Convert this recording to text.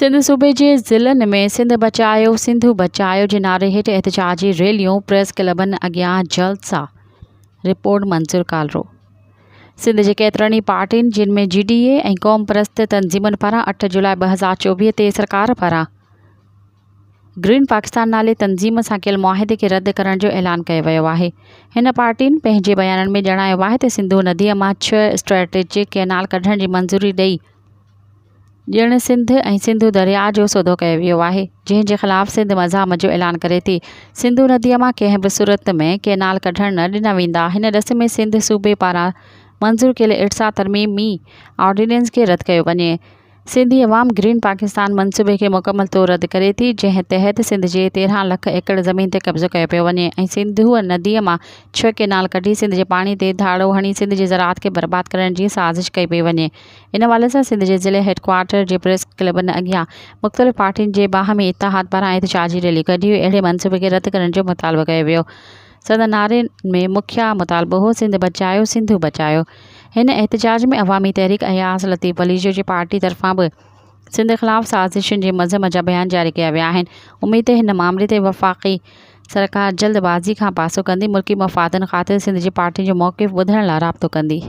سنڌ صوبي جي ضلعن ۾ سنڌ بچايو سنڌو بچايو جي نعري هيٺ احتجاجي ريليون، پريس ڪلبن اڳيان جلسا، رپورٽ منظور ڪالرو. سنڌ جي ڪيترن ئي پارٽين جن ۾ جي ڊي اي ۽ قومپرست تنظيمن پاران اٺ جولاء 2024 تي سرڪار پاران گرين پاڪستان نالي تنظيم سان ڪيل معاهدي کي رد ڪرڻ جو اعلان ڪيو ويو آهي. هن پارٽين پنهنجي بيانن ۾ ڄاڻايو آهي ته سنڌو نديء مان ڇهه اسٽريٽجڪ ڪئنال ڪڍڻ جي منظوري ڏئي ڄڻ سنڌ ۽ سنڌو درياء جو سودو ڪيو ويو آهي، جنهن جي خلاف سنڌ مزاحمت جو اعلان ڪري ٿي. سنڌو نديء مان ڪنهن به صورت ۾ ڪئنال ڪڍڻ نه ڏنا ويندا. هن ڏس ۾ سنڌ صوبي پاران منظور ڪيل ارسا ترميمي آرڊيننس کي رد ڪيو وڃي. سنڌي عوام گرين پاڪستان منصوبي کي مڪمل طور رد ڪري ٿي، جنهن تحت سنڌ جي 13 لک ايڪڙ زمين تي قبضو ڪيو پيو وڃي ۽ سنڌوء نديء مان ڇهه ڪئنال ڪڍي سنڌ جي پاڻي تي ڌاڙو هڻي سنڌ جي زراعت کي برباد ڪرڻ جي سازش ڪئي پئي وڃي. ان حوالي سان سنڌ جي ضلعي هيڊڪوارٽر جي پريس ڪلبن اڳيان مختلف پارٽين جي باهمي اتحاد پاران احتجاجي ريلي ڪڍي وئي اهڙي منصوبي کي رد ڪرڻ جو مطالبو ڪيو ويو سندن نعرن ۾ مکيه مطالبو هو سنڌ بچايو سنڌو بچايو هن احتجاج ۾ عوامي تحريڪ اياز لطيف پليجو جي پارٽي طرفان به سنڌ خلاف سازشن جي مذمت جا بيان جاري ڪيا ويا آهن اميد ته هن مامري تي وفاقي سرڪار جلد بازي کان پاسو ڪندي ملڪي مفادن خاطر سنڌ جي پارٽين جو موقف ٻڌڻ لاء رابطو ڪندي.